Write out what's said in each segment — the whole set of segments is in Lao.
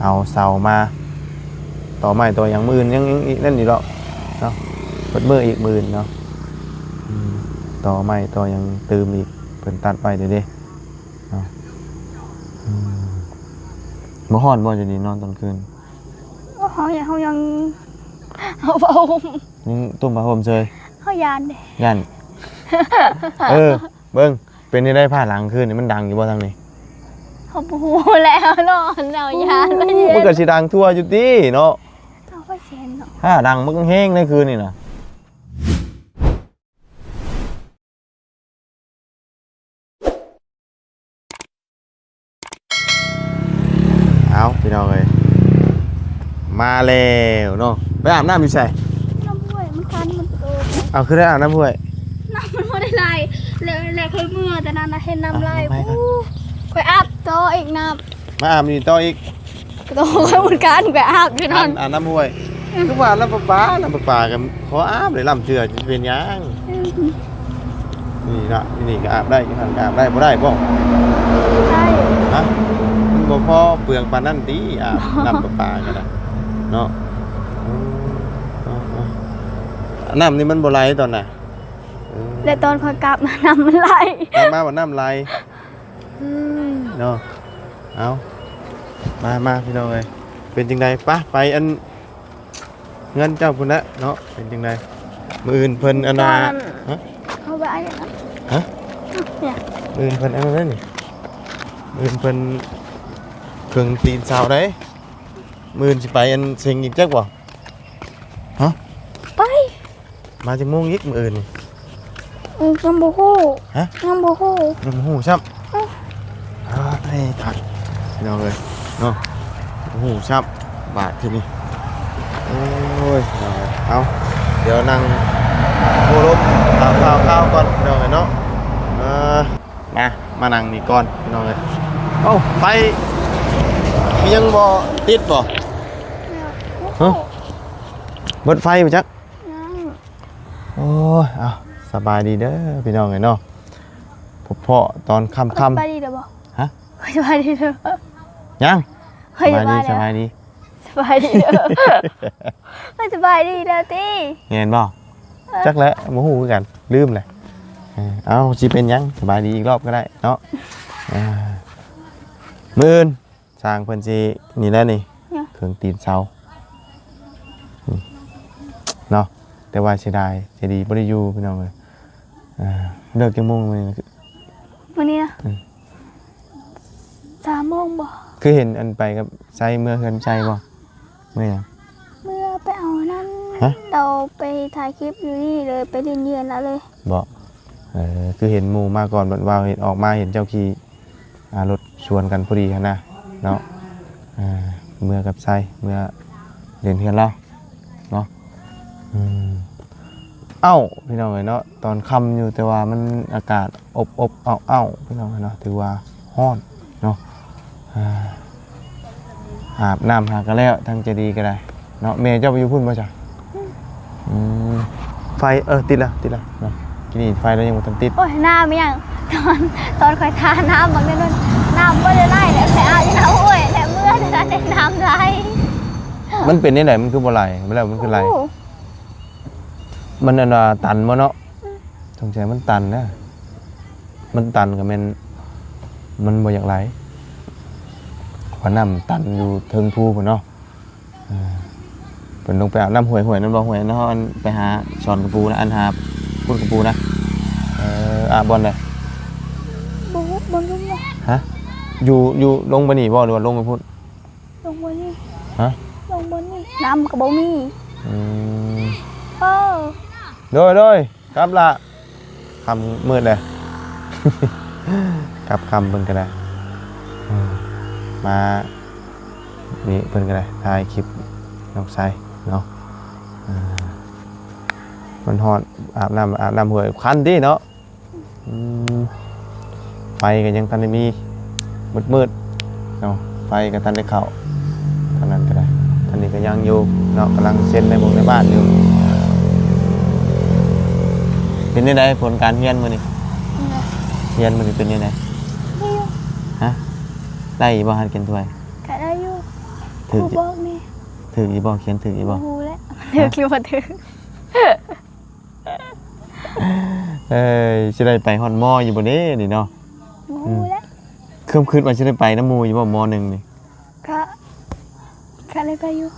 ເອົາເສົາມາຕໍ່ໄມ້ຕໍ່ຫຍັງ ມື້ອື່ນຍັງ ຍັງອີກນັ້ນຢູ່ດອກເນາະ ເບິດມື້ອີກມື້ອື່ນເນາະ. ອືມ ຕໍ່ໄມ້ຕໍ່ຫຍັງຕື່ມອີກ ເພິ່ນຕັດໄວ້ເດ້ເນາະ. ອືມ ບໍ່ຮ້ອນບໍ່ ຢູ່ນີ້ນອນຕອນຄືນ? ເຮົາ ເຮົາຍັງ ເຮົາຜ້າຫົ່ມ ຍັງຕຸ້ມຜ້າຫົ່ມເຊີຍ ເຮົາຢ້ານເດ້ ຢ້ານ. ເອີ ເບິ່ງ ເປັນຈັ່ງໃດ ຟ້າຫຼັງຄືນນີ້ມັນດັງຢູ່ບໍ່ທາງນີ້? ເຮົາບໍ່ຮູ້ແລ້ວ ນອນເຮົາຢ້ານ ໂອ້ ມັນກໍຊິດັງທົ່ວຢູ່ຕິເນາະ ເຮົາກໍຊິເຫັນເນາະ ຟ້າດັງມັນແຮງໃນຄືນນີ້ນະ. ເອົາ ພີ່ນ້ອງເອີຍ ມາແລ້ວເນາະ. ໄປອາບນ້ຳຢູ່ໃສ? ນ້ຳຫ້ວຍ ມັນຄັນ ມັນໂຕ. ເອົາ ຄືໄດ້ອາບນ້ຳຫ້ວຍ? ນ້ຳມັນບໍ່ໄດ້ໄຫຼ ແລ້ວ ແລ້ວຄ່ອຍເມືອ ແຕ່ນັ້ນນະ ເຫັນນ້ຳໄຫຼ. ອາບ ໂອ້ ຂ້ອຍອາບຕໍ່ອີກນ້ຳ ມາອາບນີ້ຕໍ່ອີກ. ໂຕເໝືອນກັນ ຂ້ອຍອາບຢູ່ນັ້ນ ອາບນ້ຳຫ້ວຍ. ອືມ ຄືວ່ານ້ຳປະປາ ນ້ຳປະປາກໍຂໍອາບໄດ້ລຳເທື່ອ ຊິເປັນຫຍັງ? ອືມ ນີ້ລະ ນີ້ກໍອາບໄດ້ ຢູ່ຫັ້ນກໍອາບໄດ້ ບໍ່ໄດ້ບໍ່? ໄດ້ ຮະ? ມັນບໍ່ພໍເປືອງປານນັ້ນຕິ ອາບນ້ຳປະປາກໍໄດ້ເນາະ. ເອີ ເອີ ເອີ ນ້ຳນີ້ມັນບໍ່ໄຫຼຕອນນະ? ເອີ ແລະຕອນຂ້ອຍກັບມາ ນ້ຳມັນໄຫຼ ກັບມາວ່ານ້ຳໄຫຼ. ອືມ ເນາະ ເອົາ ມາ ມາ ພີ່ນ້ອງເອີຍ ເປັນຈັ່ງໃດ? ປະ ໄປອັນ ເຮືອນເຈົ້າພຸ້ນແຫຼະເນາະ. ເປັນຈັ່ງໃດ? ມື້ອື່ນເພິ່ນອັນນ່າ ຮະ? ເອົາໄວ້ອັນນີ້ນະ ຮະ? ມື້ອື່ນເພິ່ນອັນນັ້ນນີ້ ມື້ອື່ນເພິ່ນເຄິ່ງຕີນເສົາໃດ໋. ມື້ອື່ນຊິໄປອັນເສັງອີກຈັກບໍ່? ຮະ? ໄປ ມາຈັກໂມງອີກມື້ອື່ນນີ້? ອືມ ຍັງບໍ່ຮູ້ ຮະ? ຍັງບໍ່ຮູ້ ຍັງບໍ່ຮູ້ຊ້ຳ. ອືມ ອ້າຍ ພີ່ນ້ອງເອີຍເນາະ ບໍ່ຮູ້ຊ້ຳບາດທີນີ້. ໂອ້ຍ ເອົາ ດຽວນັ່ງໂອ້ລົມຖາມຂ່າວຄາວກ່ອນ ພີ່ນ້ອງເອີຍເນາະ. ເອີ ມາ ມານັ່ງນີ້ກ່ອນ ພີ່ນ້ອງເອີຍ. ເອົ້າ ໄຟຍັງບໍ່ຕິດບໍ່? ຮະ? ເບິດໄຟບໍ່ຈັກ? ຍັງ. ໂອ້ຍ ເອົາ ສະບາຍດີເດີພີ່ນ້ອງເອີຍເນາະ ພົບພໍ້ຕອນຄ່ຳໆ. ສະບາຍດີເດີບໍ່? ຮະ? ສະບາຍດີເດີ. ຍັງ. ສະບາຍດີ ສະບາຍດີ ສະບາຍດີເດີ. ສະບາຍດີເດີຕິ ແມ່ນບໍ່? ເອີ ຈັກແຫຼະ ບໍ່ຮູ້ຄືກັນ ລືມແຫຼະ. ເອີ ເອົາ ຊິເປັນຫຍັງ ສະບາຍດີອີກລອບກໍໄດ້ເນາະ. ເອີ ມື້ອື່ນ ຊ່າງເພິ່ນຊິນີ້ແຫຼະນີ້ ຫຍັງ? ເຄິ່ງຕີນເສົາ ອືມ ເນາະ ແຕ່ວ່າເສຍດາຍ ໃຈດີບໍ່ໄດ້ຢູ່ ພີ່ນ້ອງເອີຍ. ອ່າ ເລີກຈັກໂມງມື້ນີ້? ມື້ນີ້ນະ? ອືມ ສາມໂມງບໍ່? ຄືເຫັນອັນໄປກັບໄຊ ເມືອເຮືອນໄຊບໍ່? ເມືອຫຍັງ? ເມືອໄປເອົານັ້ນ ຮະ? ລາວໄປຖ່າຍຄລິບຢູ່ນີ້ເລີຍ ໄປຫຼິ້ນຢູ່ຫັ້ນລະເລີຍ. ບໍ່? ເອີ ຄືເຫັນໝູ່ມາກ່ອນ ບັດວ່າເຫັນອອກມາເຫັນເຈົ້າຂີ່ ອ່າ ລົດສວນກັນພໍດີຫັ້ນນະເນາະ. ເອີ ເມືອກັບໄຊ ເມືອຫຼິ້ນເຮືອນລາວເນາະ. ອືມ ເອົ້າ ພີ່ນ້ອງເອີຍເນາະ ຕອນຄ່ຳຢູ່ ແຕ່ວ່າມັນອາກາດອົບໆເອົ້າໆ ພີ່ນ້ອງເອີຍເນາະ ຖືວ່າຮ້ອນເນາະ. ອ່າ ອາບນ້ຳຫາກະແລ້ວ ທາງໃຈດີກໍໄດ້ເນາະ. ແມ່ເຈົ້າໄປຢູ່ພຸ້ນບໍ່ຈະ? ອືມ ອືມ ໄຟ ເອີ ຕິດແລ້ວ ຕິດແລ້ວເນາະ. ກີ້ນີ້ໄຟລາວຍັງບໍ່ທັນຕິດ. ໂອ້ຍ ນ້ຳອີຫຍັງ ຕອນ ຕອນຂ້ອຍທານ້ຳບັກນັ້ນ ນ້ຳບໍ່ໄດ້ໄຫຼ ແລ້ວໄປອາບຢູ່ນ້ຳຫ້ວຍ ແລ້ວເມືອແຕ່ນັ້ນ ນ້ຳໄຫຼ. ມັນເປັນແນວໃດ ມັນຄືບໍ່ໄຫຼ ແລ້ວມັນຄືໄຫຼ? ໂອ້ ມັນອັນວ່າຕັນບໍ່ເນາະ? ອືມ ສົງໄສມັນຕັນນະ ມັນຕັນກໍແມ່ນມັນບໍ່ຢາກໄຫຼ ເພາະນ້ຳຕັນຢູ່ເທິງພູພຸ້ນເນາະ. ເອີ ເພິ່ນລົງໄປອາບນ້ຳຫ້ວຍ ຫ້ວຍນັ້ນບໍ່? ຫ້ວຍນັ້ນເຮົາອັນໄປຫາສອນກະປູນະ ອັນຫາຂຸດກະປູນະ. ເອີ ອາບບ່ອນໃດ? ບໍ່ຮູ້ ບໍ່ຮູ້. ຮະ? ຢູ່ ຢູ່ລົງໄປນີ້ບໍ່ ຫຼືວ່າລົງໄປພຸ້ນ? ລົງບໍ່ນີ້ ຮະ? ລົງບໍ່ນີ້ ນ້ຳກໍບໍ່ມີ. ອືມ ເອີ ໂດຍ ໂດຍ ກັບລະ ຄ່ຳມືດແລ້ວ ກັບຄ່ຳເພິ່ນກໍໄດ້. ເອີ ມານີ້ເພິ່ນກໍໄດ້ ຖ່າຍຄລິບນ້ອງຊາຍເນາະ. ເອີ ມັນຮ້ອນ ອາບນ້ຳ ອາບນ້ຳຫ້ວຍຄັນຕິເນາະ. ອືມ ໄຟກໍຍັງທັນໄດ້ມີ ມືດໆເນາະ ໄຟກໍທັນໄດ້ເຂົ້າ ທາງນັ້ນກໍໄດ້ ທາງນີ້ກໍຍັງຢູ່ເນາະ ກຳລັງເຊັນໃນບົງໃນບ້ານຢູ່. ເປັນຈັ່ງໃດຜົນການຮຽນມື້ນີ້? ຮຽນມື້ນີ້ເປັນຈັ່ງໃດ? ຮະ? ໄດ້ຢູ່ບໍ່ ຫັດຂຽນຖ້ວຍ? ກໍໄດ້ຢູ່. ບໍ່ບອກແດ່. ຖືກຢູ່ບໍ່? ຂຽນຖືກຢູ່ບໍ່? ບໍ່ຮູ້ແຫຼະ ຖືກຫຼືບໍ່ຖືກ. ເອີຍ ຊິໄດ້ໄປຮອດ ມ. ຢູ່ບໍ່ເດ້ນີ້ເນາະ? ບໍ່ຮູ້ແຫຼະ. ຄວາມຄິດວ່າຊິໄດ້ໄປນຳໝູ່ຢູ່ບໍ່ ມ. ໜຶ່ງນີ້? ກະ ກະໄດ້ໄປຢູ່.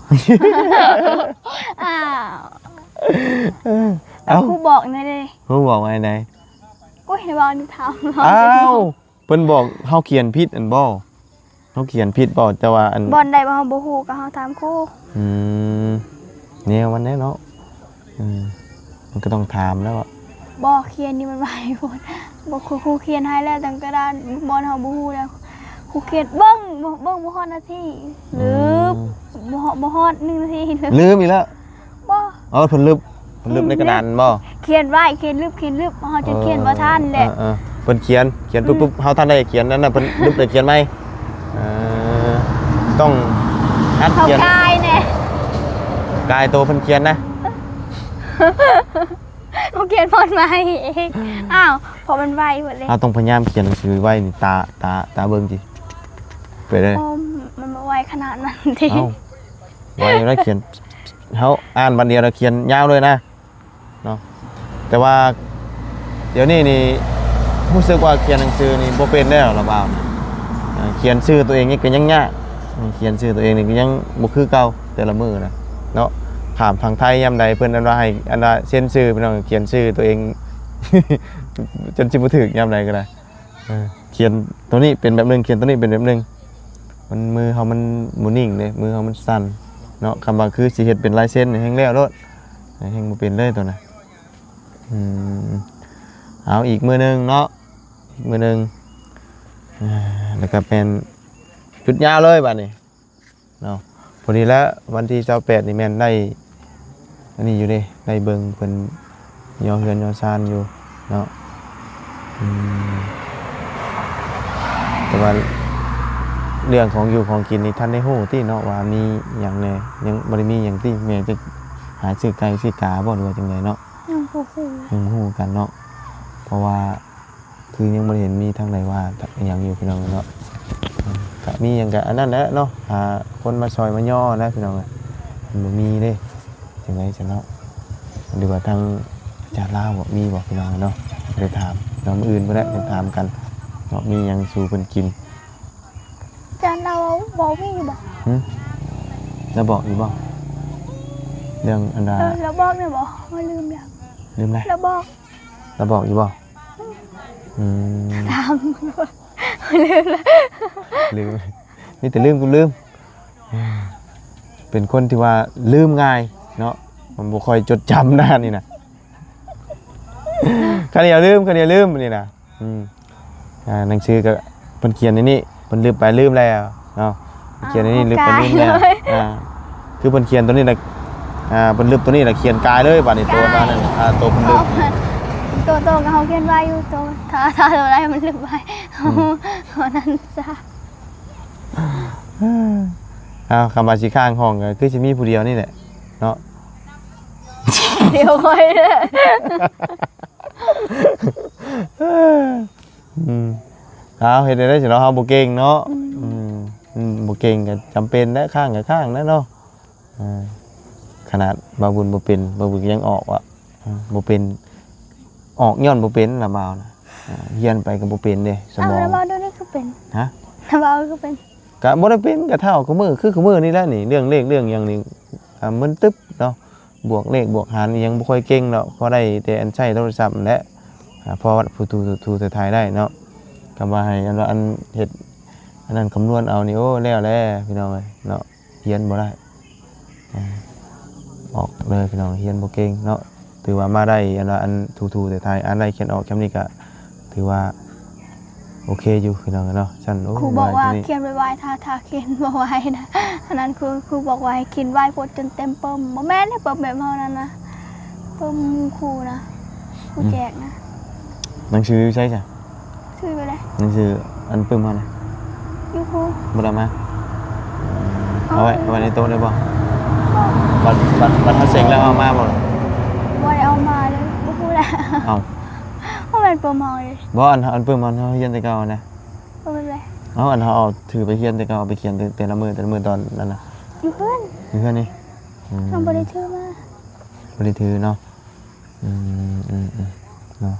ອ້າວ ເອີ ເອົ້າ ຄູບອກແນ່ເດ້. ຄູບອກວ່າໃດ? ໂອ້ຍ ເວົ້ານີ້ຖາມ. ອ້າວ ເພິ່ນບອກເຮົາຂຽນຜິດຫັ້ນບໍ່? ເຮົາຂຽນຜິດບໍ່? ແຕ່ວ່າອັນ ບ່ອນໃດວ່າເຮົາບໍ່ຮູ້ກໍເຮົາຖາມຄູ. ອືມ ແນວມັນແຫຼະເນາະ. ອືມ ມັນກໍຕ້ອງຖາມແລ້ວ. ບໍ່ ຂຽນນີ້ມັນໄວໂພດ. ບໍ່ ຄູ ຄູຂຽນໃຫ້ແລ້ວ ຕັ້ງກະດານ ບ່ອນເຮົາບໍ່ຮູ້ແລ້ວ. ຄູຂຽນເບິ່ງ ເບິ່ງບໍ່ຮອດນາທີ ລືມ. ອືມ ບໍ່ ບໍ່ຮອດໜຶ່ງນາທີ ລືມ ລືມອີກແລ້ວ. ບໍ່ ເອີ ເພິ່ນລຶບ ເພິ່ນລຶບໃນກະດານບໍ່? ຂຽນໄວ້ ຂຽນລຶບ ຂຽນລຶບ ເຮົາຈົນຂຽນບໍ່ທັນແຫຼະ. ເອີ ເອີ ເພິ່ນຂຽນ ຂຽນປຸບ ເຮົາທັນໄດ້ຂຽນນັ້ນນະ ເພິ່ນລຶບໄດ້ຂຽນໃໝ່. ເອີ ຕ້ອງຫັດຂຽນ ເຮົາກາຍແດ່ ກາຍໂຕເພິ່ນຂຽນນະ. ເຮົາຂຽນຟອນໃໝ່ເອງ. ອ້າວ ເພາະມັນໄວເບິດເລີຍ. ເຮົາຕ້ອງພະຍາຍາມຂຽນໜັງສືໄວນີ້ ຕາ ຕາ ຕາເບິ່ງຕິ ໄປເລີຍ. ໂອ້ ມັນບໍ່ໄວຂະໜາດນັ້ນຕິ. ເອົ້າ ໄວຢູ່ແລ້ວ ຂຽນ ເຮົາອ່ານບາດດຽວແລ້ວຂຽນຍາວເລີຍນະເນາະ. ແຕ່ວ່າດຽວນີ້ນີ້ ຮູ້ສຶກວ່າຂຽນໜັງສືນີ້ບໍ່ເປັນແລ້ວລະບ່າວນະ. ເອີ ຂຽນຊື່ຕົວເອງນີ້ກໍຍັງຍາກ ຂຽນຊື່ຕົວເອງນີ້ກໍຍັງບໍ່ຄືເກົ່າແຕ່ລະມື້ນະເນາະ. ຂ້າມຝັ່ງໄທຍາມໃດ ເພິ່ນອັນວ່າໃຫ້ ອັນວ່າເຊັນຊື່ ພີ່ນ້ອງ ຂຽນຊື່ຕົວເອງ ຈົນຊິບໍ່ຖືກຍາມໃດກໍໄດ້. ເອີ ຂຽນໂຕນີ້ເປັນແບບໜຶ່ງ ຂຽນໂຕນີ້ເປັນແບບໜຶ່ງ. ມັນ ມືເຮົາມັນບໍ່ນິ່ງເດ້ ມືເຮົາມັນສັ່ນເນາະ. ຄຳວ່າຄືຊິເຮັດເປັນລາຍເຊັນນີ້ແຮ່ງແລ້ວໂລດ ແຮ່ງບໍ່ເປັນເລີຍໂຕນະ. ອືມ ເອົາອີກມື້ໜຶ່ງເນາະ ອີກມື້ໜຶ່ງ. ເອີ ແລ້ວກໍແມ່ນຢຸດຍາວເລີຍບາດນີ້. ເນາະ ພໍດີແລ້ວ ວັນທີຊາວແປດນີ້ແມ່ນໄດ້ອັນນີ້ຢູ່ເດ້ ໄດ້ເບິ່ງເພິ່ນຍໍເຮືອນຍໍຊານຢູ່ເນາະ. ອືມ ແຕ່ວ່າເລື່ອງຂອງຢູ່ຂອງກິນນີ້ ທັນໄດ້ຮູ້ຕິເນາະ ວ່າມີຫຍັງແດ່ ຍັງບໍ່ໄດ້ມີຫຍັງຕິ. ແມ່ຈະຫາຊື້ໄກ່ຊື້ກາບໍ່ ຫຼືວ່າຈັ່ງໃດເນາະ? ຍັງບໍ່ຮູ້ ຍັງບໍ່ຮູ້ຄືກັນເນາະ ເພາະວ່າ ຄືຍັງບໍ່ໄດ້ເຫັນມີທາງໃດວ່າອີ່ຫຍັງຢູ່ ພີ່ນ້ອງເນາະ. ເອີ ກະມີຫຍັງກະອັນນັ້ນແຫຼະເນາະ ຫາຄົນມາຊ່ອຍມາຍໍນະ ພີ່ນ້ອງເອີຍ. ມັນບໍ່ມີເດ້ ຈັ່ງໃດຊັ້ນເນາະ ຫຼືວ່າທາງອາຈານລາວບໍ່ ມີບໍ່ ພີ່ນ້ອງເນາະ. ໄດ້ຖາມເນາະ ມື້ອື່ນພຸ້ນແຫຼະ ໄດ້ຖາມກັນເນາະ ມີຫຍັງສູ່ເພິ່ນກິນ. ອາຈານລາວເວົ້າມີຢູ່ບໍ່? ຫຶ ລາວບອກຢູ່ບໍ່ ເລື່ອງອັນວ່າ ເອີ ລາວບອກແມ່ນບໍ່? ຂ້ອຍລືມແລ້ວ. ລືມແລ້ວ? ລາວບອກ ລາວບອກຢູ່ບໍ່? ອືມ ຖາມ ລືມແລ້ວ ລືມ ມີແຕ່ລືມກັບລືມ. ເປັນຄົນທີ່ວ່າລືມງ່າຍເນາະ ມັນບໍ່ຄ່ອຍຈົດຈຳນານນີ້ນະ. ຄັນຢ່າລືມ ຄັນຢ່າລືມນີ້ນະ. ອືມ ອ່າ ໜັງສືກໍເພິ່ນຂຽນໃນນີ້ ເພິ່ນລຶບໄປລືມແລ້ວເນາະ ເພິ່ນຂຽນໃນນີ້ ອ່າ ລືມໄປລືມແລ້ວ. ກາຍເລີຍ ອ່າ ຄືເພິ່ນຂຽນຕົວນີ້ລະ ອ່າ ເພິ່ນລຶບຕົວນີ້ລະຂຽນກາຍເລີຍ ບາດນີ້ໂຕນັ້ນ ອ່າ ໂຕເພິ່ນລຶບ ໂຕ ໂຕກໍເຮົາຂຽນໄວ້ຢູ່ ໂຕ ຖ້າ ຖ້າໂຕໃດມັນລຶບໄວ້ ອືມ ເຮົານັ້ນຊະ. ເອົາ ຄຳວ່າຊິຄ້າງຫ້ອງກໍຄືຊິມີຜູ້ດຽວນີ້ແຫຼະເນາະ ດຽວຂ້ອຍ. ອືມ ເອົາ ເຮັດແນວໃດຊັ້ນເນາະ ເຮົາບໍ່ເກັ່ງເນາະ. ອືມ ອືມ ອືມ ບໍ່ເກັ່ງກໍຈຳເປັນແຫຼະ ຄ້າງກໍຄ້າງແຫຼະເນາະ. ອ່າ ຂະໜາດບ່າວບຸນບໍ່ເປັນ ບ່າວບຸນກໍຍັງອອກວ່າ ອ່າ ບໍ່ເປັນ ອອກຍ້ອນບໍ່ເປັນລະບ່າວນະ. ອ່າ ຮຽນໄປກໍບໍ່ເປັນເດ້ ສະໝອງ. ອ້າວ ລະບ່າວດຽວນີ້ຄືເປັນ? ຮະ? ລະບ່າວຄືເປັນ? ກະບໍ່ໄດ້ເປັນ ກະເຖົ້າ ຄືມື້ ຄື ຄືມື້ນີ້ແຫຼະນີ້ ເລື່ອງເລກເລື່ອງຫຍັງນີ້ ອ່າ ມຶນຕຶບເນາະ. ບວກເລກບວກຫານອີ່ຫຍັງບໍ່ຄ່ອຍເກັ່ງດອກ ພໍໄດ້ແຕ່ອັນໃຊ້ໂທລະສັບຫັ້ນແຫຼະ ອ່າ ພໍວັດຜູ້ຖື ຖື ຖືຖ່າຍໄດ້ເນາະ. ຄຳວ່າໃຫ້ອັນວ່າອັນເຮັດອັນນັ້ນຄຳນວນເອົານີ້ ໂອ້ ແລ້ວແຫຼະພີ່ນ້ອງເອີຍເນາະ ຮຽນບໍ່ໄດ້ ອ່າ ອອກເລີຍພີ່ນ້ອງ ຮຽນບໍ່ເກັ່ງເນາະ. ຖືວ່າມາໄດ້ອັນວ່າອັນຖູໆ ແຕ່ຖ່າຍອ່ານໄດ້ ຂຽນອອກຊ່ຳນີ້ກະຖືວ່າໂອເຄຢູ່ພີ່ນ້ອງເນາະ. ຊັ້ນ ໂອ້ ຄູບອກວ່າຂຽນໄວໆ ຖ້າ ຖ້າຂຽນບໍ່ໄວນະ ອັນນັ້ນ ຄູ ຄູບອກວ່າໃຫ້ຂຽນໄວໂພດຈົນເຕັມປຶ້ມ. ບໍ່ແມ່ນເດ້ ປຶ້ມແບບເຮົານັ້ນນະ ປຶ້ມຄູນະ ຄູແຈກນະ. ໜັງສືຢູ່ໃສຊະ? ຊື້ໄປເລີຍ. ໜັງສືອັນປຶ້ມຫັ້ນນະ ຢູ່ຄູ ບໍ່ໄດ້ເອົາມາ? ເອົາໄວ້ ເອົາໄວ້ໃນໂຕະໄດ້ບໍ່? ບໍ່. ບັດ ບັດ ບັດເຮົາເສັງແລ້ວເອົາມາບໍ່? ບໍ່ໄດ້ເອົາມາເລີຍ ບໍ່ຮູ້ແຫຼະ. ເອົ້າ ບໍ່ແມ່ນປຶ້ມເຮົາເດ້. ບໍ່ ອັນ ອັນປຶ້ມອັນເຮົາຮຽນແຕ່ເກົ່າຫັ້ນນະ. ປຶ້ມແບບໃດ? ເອົາ ອັນເຮົາເອົາຖືໄປຮຽນແຕ່ເກົ່າ ເອົາໄປຂຽນແຕ່ ແຕ່ລະມື້ ແຕ່ລະມື້ຕອນນັ້ນນະ. ຢູ່ເຮືອນ ຢູ່ເຮືອນນີ້. ອືມ ເຮົາບໍ່ໄດ້ຖືມາ ບໍ່ໄດ້ຖືເນາະ. ອືມ ອືມ ອືມ ເນາະ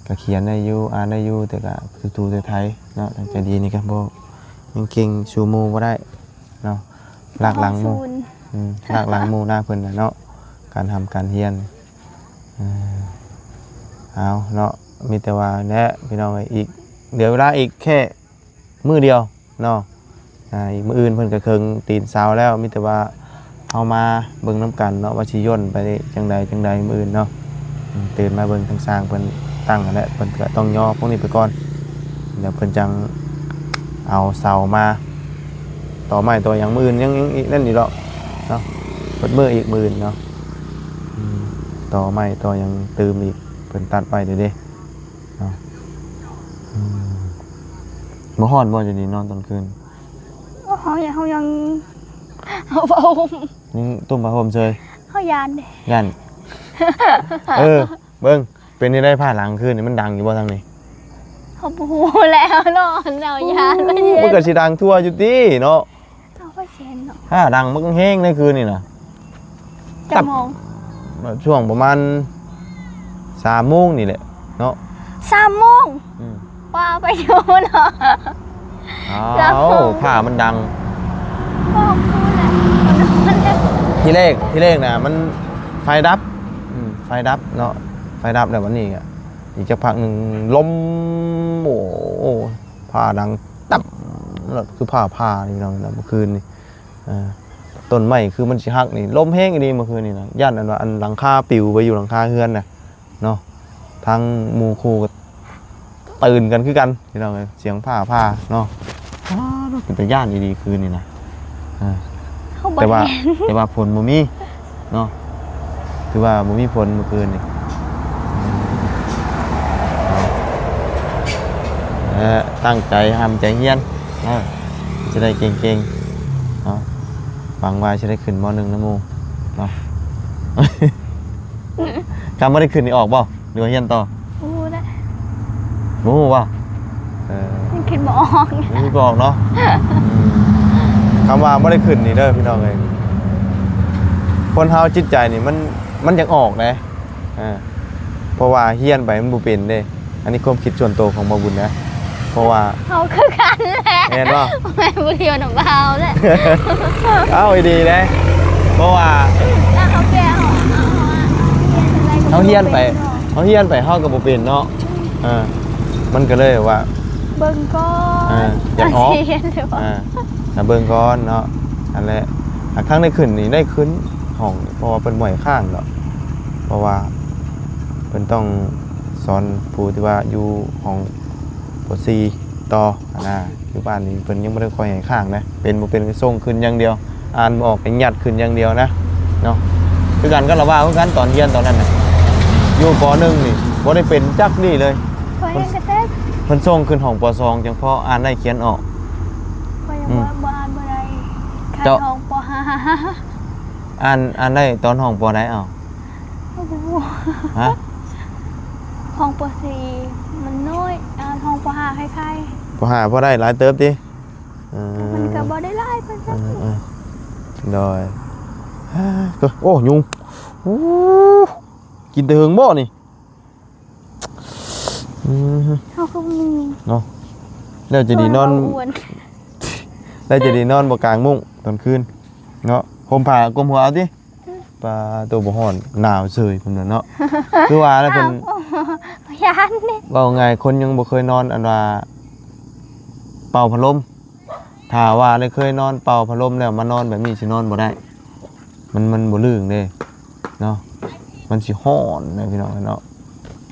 ກະຂຽນໄດ້ຢູ່ ອ່ານໄດ້ຢູ່ ແຕ່ກະຖູໆໄຖໆເນາະ. ຕັ້ງໃຈດີນີ້ກະບໍ່ ຍັງເກັ່ງສູ່ໝູ່ບໍ່ໄດ້ເນາະ ລາກຫຼັງໝູ່. ອືມ ລາກຫຼັງໝູ່ນາເພິ່ນນະເນາະ ການຮ່ຳການຮຽນ. ເອີ ເອົາເນາະ ມີແຕ່ວ່າແຫຼະພີ່ນ້ອງເອີຍ ອີກ ເຫຼືອເວລາອີກແຄ່ມື້ດຽວເນາະ. ອ່າ ອີກມື້ອື່ນເພິ່ນກະເຄິ່ງຕີນເສົາແລ້ວ ມີແຕ່ວ່າເຮົາມາເບິ່ງນຳກັນເນາະ ວ່າຊິຢ່ນໄປຈັ່ງໃດຈັ່ງໃດມື້ອື່ນເນາະ. ຕື່ນມາເບິ່ງທາງຊ່າງເພິ່ນຕັ້ງຫັ້ນແຫຼະ ເພິ່ນກະຕ້ອງຍໍພວກນີ້ໄປກ່ອນ ແລ້ວເພິ່ນຈັ່ງເອົາເສົາມາ ຕໍໄມ້ຕໍຫຍັງມື້ອື່ນ ຍັງ ຍັງອີກນັ້ນຢູ່ດອກເນາະ ເບິດມື້ອີກມື້ອື່ນເນາະ. ອືມ ຕໍໄມ້ຕໍຫຍັງຕື່ມອີກ ເພິ່ນຕັດໄວ້ເດ້ເນາະ. ອືມ ບໍ່ຮ້ອນບໍ່ ຢູ່ນີ້ນອນຕອນຄືນ? ເຮົາ ເຮົາຍັງ ເຮົາ ຍັງຕຸ້ມຜ້າຫົ່ມເຊີຍ ເຮົາຢ້ານເດ້ ຢ້ານ. ເອີ ເບິ່ງ ເປັນຈັ່ງໃດ ຟ້າຫຼັງຄືນນີ້ມັນດັງຢູ່ບໍ່ທາງນີ້? ເຮົາບໍ່ຮູ້ແຫຼະ ເຮົານອນເຮົາຢ້ານ. ໂອ້ ມັນກະຊິດັງທົ່ວຢູ່ຕິເນາະ. ເອົາໄປເຊັນເນາະ ຟ້າດັງບັກແຮງໃນຄືນນີ້ນະ. ຈັກໂມງ? ຊ່ວງປະມານສາມໂມງນີ້ແຫຼະເນາະ. ສາມໂມງ? ອືມ ວ່າໄປຢູ່ເນາະ. ອ້າວ ຟ້າມັນດັງ ບອກຢູ່ແຫຼະ ທີແລກ ທີແລກນະ ມັນໄຟດັບ. ອືມ ໄຟດັບເນາະ ໄຟດັບແລ້ວບັດນີ້ກະ ອີກຈັກພັກໜຶ່ງ ລົມ ໂອ້ ຟ້າດັງຕັບ ແລ້ວຄືຟ້າຜ່ານີ້ພີ່ນ້ອງເນາະ ເມື່ອຄືນນີ້. ເອີ ຕົ້ນໄມ້ຄືມັນຊິຫັກນີ້ ລົມແຮງອີ່ຫຼີເມື່ອຄືນນີ້ນະ ຢ້ານອັນວ່າ ອັນຫຼັງຄາປິວໄປຢູ່ຫຼັງຄາເຮືອນນະເນາະ. ທາງໝູ່ຄູ່ກະຕື່ນກັນຄືກັນພີ່ນ້ອງເອີຍ ສຽງຟ້າຜ່າເນາະ. ອ້າ ເປັນຕາຢ້ານອີ່ຫຼີຄືນນີ້ນະ. ເອີ ເຮົາບໍ່ ແຕ່ວ່າ ໄດ້ ແຕ່ວ່າຝົນບໍ່ມີເນາະ ຖືວ່າບໍ່ມີຝົນເມື່ອຄືນນີ້. ເອີ ຕັ້ງໃຈຮ່ຳໃຈຮຽນເນາະ ຈະໄດ້ເກັ່ງໆເນາະ. ຫວັງວ່າຈະໄດ້ຂຶ້ນ ມໍໜຶ່ງ ນຳໝູ່ເນາະ. ຄັນບໍ່ໄດ້ຂຶ້ນນີ້ອອກບໍ່ ຫຼືວ່າຮຽນຕໍ່? ບໍ່ຮູ້ແຫຼະ ບໍ່ຮູ້ບໍ່? ເອີ ຍັງຄິດບໍ່ອອກ ຍັງຄິດບໍ່ອອກເນາະ. ອືມ ຄຳວ່າບໍ່ໄດ້ຂຶ້ນນີ້ເດີພີ່ນ້ອງເອີຍ ຄົນເຮົາຈິດໃຈນີ້ມັນ ມັນຢາກອອກເດ້. ເອີ ເພາະວ່າຮຽນໄປມັນບໍ່ເປັນເດ້. ອັນນີ້ຄວາມຄິດສ່ວນໂຕຂອງບ່າວບຸນນະ ເພາະວ່າເຮົາຄືກັນແຫຼະ ແມ່ນບໍ່? ແມ່ນ ບໍ່ດຽວນຳບ່າວແຫຼະ. ເອົ້າ ອີ່ດີເດ້ ເພາະວ່າ ເຮົາແກ່ ເຮົາ ເຮົາ ເຮົາ ເຮົາຮຽນຈັ່ງໃດກະ ເຮົາຮຽນໄປ ບໍ່ເປັນເນາະ ເຮົາຮຽນໄປເຮົາກະບໍ່ເປັນເນາະ. ເອີ ມັນກະເລີຍວ່າ ເບິ່ງກ່ອນ ເອີ ຢາກອອກ ຊິຮຽນຫຼືບໍ່ ເອີ ຖ້າເບິ່ງກ່ອນເນາະ. ອັນແຫຼະ ຫາກທາງໄດ້ຂຶ້ນນີ້ ໄດ້ຂຶ້ນຫ້ອງ ເພາະວ່າເພິ່ນບໍ່ໃຫ້ຄ້າງດອກ ເພາະວ່າເພິ່ນຕ້ອງສອນຜູ້ທີ່ວ່າຢູ່ຫ້ອງ ປໍສີ່ຕໍ່ຫັ້ນນະ. ຢູ່ບ້ານນີ້ເພິ່ນຍັງບໍ່ໄດ້ຄ່ອຍໃຫ້ຄ້າງນະ ເປັນບໍ່ເປັນກະສົ່ງຂຶ້ນຢ່າງດຽວ ອ່ານບໍ່ອອກກະຍັດຂຶ້ນຢ່າງດຽວນະເນາະ. ຄືກັນກັບລາວວ່າ ຄືກັນຕອນຮຽນຕອນນັ້ນນະ ຢູ່ ປໍໜຶ່ງ ນີ້ບໍ່ໄດ້ເປັນຈັກດີ້ເລີຍ. ຂ້ອຍຍັງກະແຕກ ເພິ່ນສົ່ງຂຶ້ນຫ້ອງ ປໍສອງ ຈັ່ງພໍອ່ານໄດ້ຂຽນອອກ. ຂ້ອຍຍັງ ອືມ ບໍ່ ບໍ່ອ່ານບໍ່ໄດ້ ຂະໜາດຫ້ອງ ປໍຫ້າ ອ່ານ ອ່ານໄດ້ຕອນຫ້ອງ ປໍໃດເອົາ? ໂອ້ໂຫ ຮະ? ຫ້ອງ ປໍສີ່ ມັນນ້ອຍ ອ່າ ຫ້ອງ ປໍຫ້າ ໄຄໆ ປໍຫ້າ ພໍໄດ້ຫຼາຍເຕີບຕິ? ເອີ ມັນກະບໍ່ໄດ້ຫຼາຍປານໃດ. ເອີ ເອີ ໂດຍ ໂອ້ ຍຸງ ໂອ້ ກິນແຕ່ເຫິງບໍ່ນີ້? ອືມ ເຮົາກະມີເນາະ ແລ້ວຈະດີນອນ ແລ້ວຈະດີນອນບໍ່ກາງມຸ້ງຕອນຄືນເນາະ ຫົ່ມຜ້າກົມຫົວເອົາຕິ. ປາໂຕ ບໍ່ຮ້ອນ ໜາວເສີຍເພິ່ນວ່າເນາະ. ຄືວ່າແລ້ວເພິ່ນ ຢ້ານເດ້ ເວົ້າງ່າຍ ຄົນຍັງບໍ່ເຄີຍນອນ ອັນວ່າເປົ່າພັດລົມ ຖ້າວ່າໄດ້ເຄີຍນອນເປົ່າພັດລົມແລ້ວ ມານອນແບບນີ້ຊິນອນບໍ່ໄດ້ ມັນ ມັນບໍ່ລື່ງເດ້ເນາະ. ມັນຊິຮ້ອນນະພີ່ນ້ອງເນາະ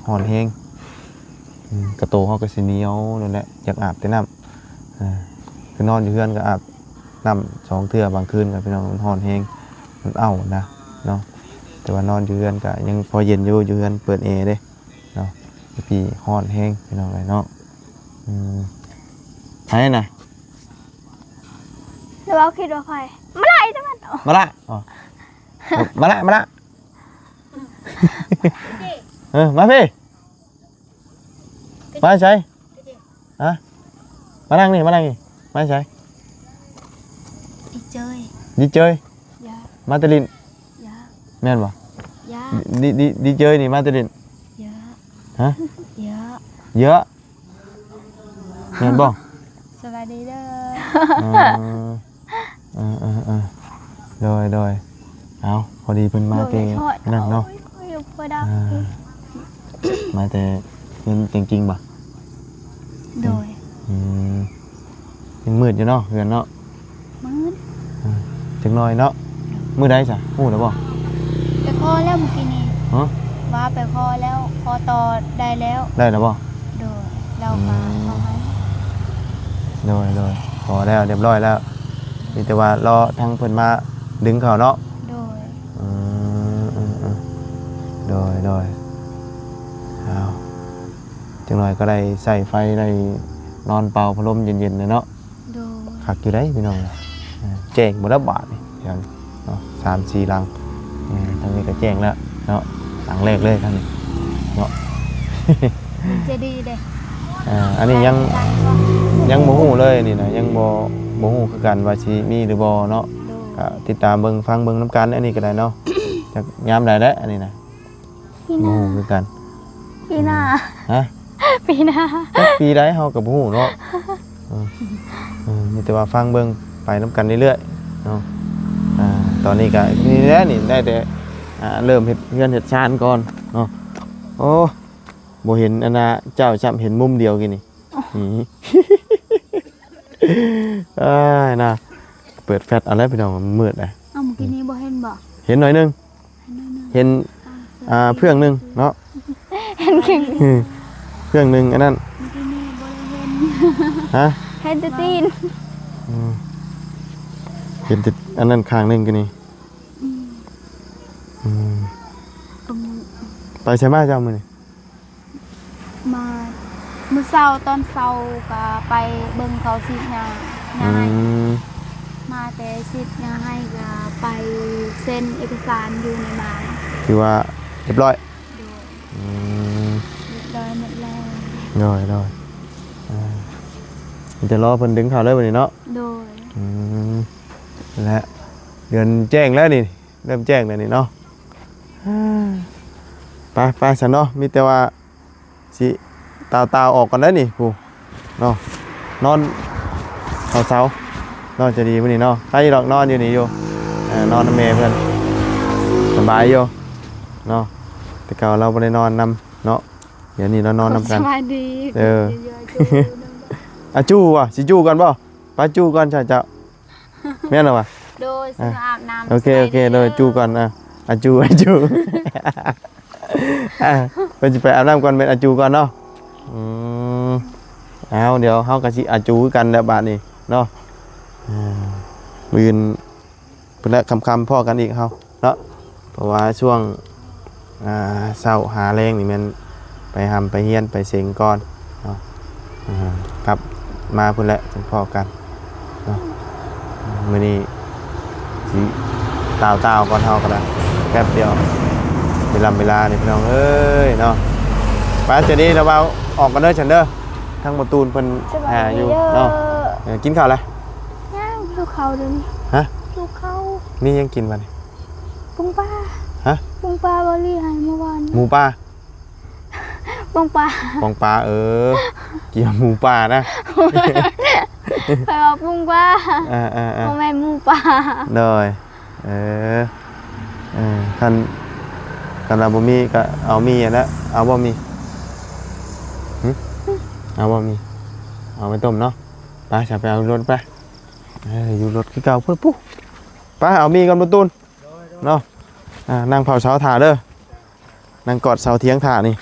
ຮ້ອນແຮງ. ອືມ ກະໂຕເຮົາກະຊິໜຽວນັ້ນແຫຼະ ຢາກອາບແຕ່ນ້ຳ. ເອີ ຄືນອນຢູ່ເຮືອນກະອາບນ້ຳສອງເທື່ອ ບາງຄືນກະ ພີ່ນ້ອງ ມັນຮ້ອນແຮງ ມັນເອົ້ານະເນາະ. ແຕ່ວ່ານອນຢູ່ເຮືອນກະຍັງພໍເຢັນຢູ່ ຢູ່ເຮືອນເປີດແອເດ້ເນາະ. ຢູ່ພີ້ຮ້ອນແຮງພີ່ນ້ອງເອີຍເນາະ. ອືມ ໃຜນະ? ແລ້ວເຮົາຄິດວ່າໃຜ? ມາລະ ອີຕະວັນ ມາລະ ອໍ ມາລະ ມາລະ ເອີ ມາພີ້ ມາໃສ? ຮະ? ມານັ່ງນີ້ ມານັ່ງນີ້ ມາໃສ? ດີເຈີຍ ດີເຈີຍ ຢາ ມາແຕ່ຫຼິ້ນ ຢາ ແມ່ນບໍ່? ຢາ ດີ ດີ ດີເຈີຍນີ້ມາແຕ່ຫຼິ້ນ ຢາ ຮະ? ຢາ ເຢາະ ແມ່ນບໍ່? ສະບາຍດີເດີ ເອີ ເອີ ເອີ ເອີ ໂດຍ ໂດຍ ເອົາ ພໍດີເພິ່ນມາແຕ່ນັ້ນເນາະ ໂອ້ຍ ໂອ້ຍ ໂອ້ຍ ເອີ ມາແຕ່ເຮືອນແຈງຈິງບໍ່? ໂດຍ ອືມ ຍັງມືດຢູ່ເນາະ ເຮືອນເນາະ ມືດ ເອີ ຈັກໜ້ອຍເນາະ ມື້ໃດຊະ ຮູ້ແລ້ວບໍ່? ໄປຂໍແລ້ວມື້ກີ້ນີ້ ຮະ? ວ່າໄປຂໍແລ້ວ ຂໍຕໍ່ໄດ້ແລ້ວ ໄດ້ແລ້ວບໍ່? ໂດຍ ລາວກໍ ອືມ ເອົາໃຫ້ ໂດຍ ໂດຍ ຂໍແລ້ວ ຮຽບຮ້ອຍແລ້ວ ມີແຕ່ວ່າລໍທາງເພິ່ນມາດຶງເຂົ້າເນາະ ໂດຍ ອືມ ອືມ ອືມ ໂດຍ ໂດຍ ເອົາ ຈັກໜ້ອຍກໍໄດ້ໃຊ້ໄຟ ໄດ້ນອນເປົ່າພັດລົມເຢັນໆແຫຼະເນາະ ໂດຍ ຄັກຢູ່ເດ້ພີ່ນ້ອງ ເອີ ແຈ້ງໝົດແລ້ວບາດນີ້ ເນາະ ສາມສີ່ຫຼັງ ເອີ ທາງນີ້ກໍແຈ້ງແລ້ວເນາະ ຫຼັງແລກເລີຍທາງນີ້ເນາະ ຈະດີເດ້ ເອີ ອັນນີ້ຍັງ ຍັງບໍ່ຮູ້ເລີຍນີ້ນະ ຍັງບໍ່ ບໍ່ຮູ້ຄືກັນວ່າຊິມີຫຼືບໍ່ເນາະ ໂດຍ ກໍຕິດຕາມເບິ່ງຟັງເບິ່ງນຳກັນ ອັນນີ້ກໍໄດ້ເນາະ ຈັກຍາມໃດແຫຼະ ອັນນີ້ນະ ປີໜ້າ ບໍ່ຮູ້ຄືກັນ ປີໜ້າ ຮະ? ປີໜ້າ ຈັກປີໃດເຮົາກໍບໍ່ຮູ້ເນາະ ເອີ ເອີ ມີແຕ່ວ່າຟັງເບິ່ງໄປນຳກັນເລື້ອຍໆເນາະ ອ່າ ຕອນນີ້ກໍນີ້ແຫຼະນີ້ ໄດ້ແຕ່ ອ່າ ເລີ່ມເຮັດເຮືອນເຮັດຊານກ່ອນເນາະ ໂອ້ ບໍ່ເຫັນອັນນ່າເຈົ້າຊ້ຳ ເຫັນມຸມດຽວກີ້ນີ້ ນີ້ ອ້າຍນະ ເປີດແຟລດເອົາແລ້ວພີ່ນ້ອງ ມັນມືດນະ ເອົ້າ ມື້ກີ້ນີ້ບໍ່ເຫັນບໍ່? ເຫັນໜ້ອຍໜຶ່ງ ເຫັນ ອ່າ ເຟື່ອງໜຶ່ງເນາະ ເຫັນເຟື່ອງ ເຟື່ອງໜຶ່ງອັນນັ້ນ ເມື່ອກີ້ນີ້ບໍ່ໄດ້ເຫັນ ຮະ? ເຫັນແຕ່ຕີນ ອືມ ເຫັນແຕ່ອັນນັ້ນຂ້າງໜຶ່ງກໍນີ້ ອືມ ອືມ ອືມ ໄປໃສມາເຈົ້າມື້ນີ້? ມາມື້ເຊົ້າ ຕອນເຊົ້າກໍໄປເບິ່ງເຂົາສີດຫຍ້າ ຫຍ້າໄຮ່ ອືມ ມາແຕ່ສີດຫຍ້າໄຮ່ກໍໄປເຊັນເອກະສານຢູ່ໃນບ້ານ ຖືວ່າຮຽບຮ້ອຍ ໂດຍ ອືມ ຮຽບຮ້ອຍໝົດແລ້ວ ໂດຍ ໂດຍ ອ່າ ມີແຕ່ລໍເພິ່ນດຶງເຂົ້າເລີຍບັດນີ້ເນາະ ໂດຍ ອືມ ແລະ ເດືອນແຈ້ງແລ້ວນີ້ ເລີ່ມແຈ້ງແລ້ວນີ້ເນາະ ໄປ ໄປຊັ້ນເນາະ ມີແຕ່ວ່າ ຊິຕ່າວໆອອກກ່ອນເດີ້ນີ້ ຜູ້ເນາະ ນອນເສົາເນາະ ຈະດີມື້ນີ້ເນາະ ໄປດອກ ນອນຢູ່ນີ້ຢູ່ ເອີ ນອນນຳແມ່ເພິ່ນ ສະບາຍຢູ່ເນາະ ແຕ່ເກົ່າລາວບໍ່ໄດ້ນອນນຳເນາະ ດຽວນີ້ລາວນອນນຳກັນ ສະບາຍດີ ເອີ ອາຈູ່ຫວາ ຊິຈູ່ກ່ອນບໍ່? ໄປຈູ່ກ່ອນ ເຈົ້າ ເຈົ້າ ແມ່ນແລ້ວຫວາ? ໂດຍ ຊິມາອາບນ້ຳ ໂອເຄ ໂອເຄ ໂດຍ ຈູ່ກ່ອນ ອ່າ ອາຈູ່ ອາຈູ່ ອ່າ ເພິ່ນຊິໄປອາບນ້ຳກ່ອນ ແມ່ນອາຈູ່ກ່ອນເນາະ ອືມ ເອົາ ດຽວເຮົາກໍຊິອາຈູ້ຄືກັນແຫຼະບາດນີ້ເນາະ ອ່າ ມື້ອື່ນ ພຸ້ນແຫຼະ ຄ່ຳໆພໍ້ກັນອີກເຮົາເນາະ ເພາະວ່າຊ່ວງ ອ່າ ເຊົ້າຫາແລງນີ້ແມ່ນໄປຮ່ຳໄປຮຽນໄປເສັງກ່ອນເນາະ ອ່າ ກັບມາພຸ້ນແຫຼະຈຶ່ງພໍ້ກັນເນາະ ມື້ນີ້ຊິຕ່າວໆກ່ອນເຮົາກໍໄດ້ ແປັບດຽວ ເວລາ ເວລານີ້ພີ່ນ້ອງເອີຍເນາະ ໄປ ຈະດີ ລະເວົ້າອອກກ່ອນເດີ ຊັ້ນເດີ ທາງໝໍຕູນເພິ່ນຫາຢູ່ເນາະ ເອີ ກິນເຂົ້າແລ້ວ ຍັງ ຫິວເຂົ້າເດີນີ້ ຮະ ຫິວເຂົ້າ ມີຫຍັງກິນບັດນີ້? ປີ້ງປາ ຮະ? ປີ້ງປາເບົາລີໃຫ້ມື້ວານ ໝູປ່າ ປີ້ງປາ ປີ້ງປາ ເອີ ກ່ຽວໝູປ່ານະ ຂ້ອຍວ່າປີ້ງປາ ເອີໆໆ ບໍ່ແມ່ນໝູປ່າ ໂດຍ ເອີ ເອີ ຄັນ ຄັນວ່າບໍ່ມີກໍເອົາໝີ່ຫັ້ນແຫຼະ ເອົາບໍ່ໝີ່? ຫຶ? ເອົາບໍ່ໝີ່? ເອົາໄປຕົ້ມເນາະ ໄປ ຊະ ໄປເອົາລົດໄປ ເອີ ຢູ່ລົດຄືເກົ່າພຸ້ນ ໄປ ເອົາໝີ່ກ່ອນ ບໍ່ຕູນ ເນາະ ອ່າ ນັ່ງເຝົ້າເສົາຖ້າເດີ ນັ່ງກອດເສົາຖຽງຖ້ານີ້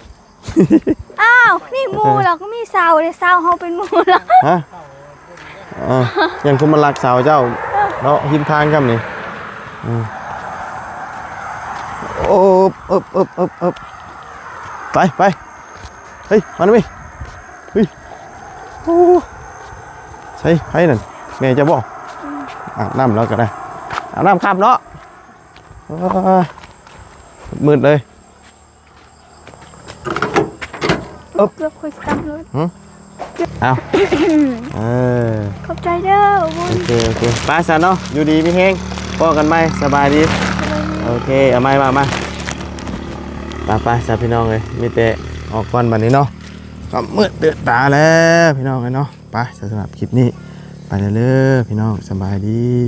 ອ້າວ ນີ້ໝູ່ລະ ກໍມີເສົາເດ້ ເສົາເຮົາເປັນໝູ່ລະ ຮະ ເອີ ຢ້ານຄົນມາລັກເສົາເຈົ້າເນາະ ຮິມທາງຊ້ຳນີ້ ອືມ ໂອບ ເອີບ ເອີບ ເອີບ ເອີບ ໄປ ໄປ ເຮີ້ຍ ມານຳ ເຮີ້ຍ ໂອ້ ໃສ ໃຜນັ້ນ ແມ່ເຈົ້າບໍ່? ອືມ ອາບນ້ຳແລ້ວກໍໄດ້ ອາບນ້ຳຄ່ຳເນາະ ເອີ ມືດເລີຍ ເອີບ ເກືອບຂ້ອຍສະຕາດລົດ ຫຶ? ເອົາ ເອີ ຂອບໃຈເດີບຸນ ໂອເຄ ໂອເຄ ໄປຊະເນາະ ຢູ່ດີມີແຮງ ພໍ້ກັນໃໝ່ ສະບາຍດີ ໂອເຄ ເອົາໃໝ່ ມາ ມາ ໄປ ໄປຊະພີ່ນ້ອງເອີຍ ມີແຕ່ອອກກ່ອນບັດນີ້ເນາະ ຄ່ຳມືດຕື່ນຕາແລ້ວພີ່ນ້ອງເອີຍເນາະ ໄປ ສຳລັບຄລິບນີ້ ໄປແລ້ວເດີພີ່ນ້ອງ ສະບາຍດີ.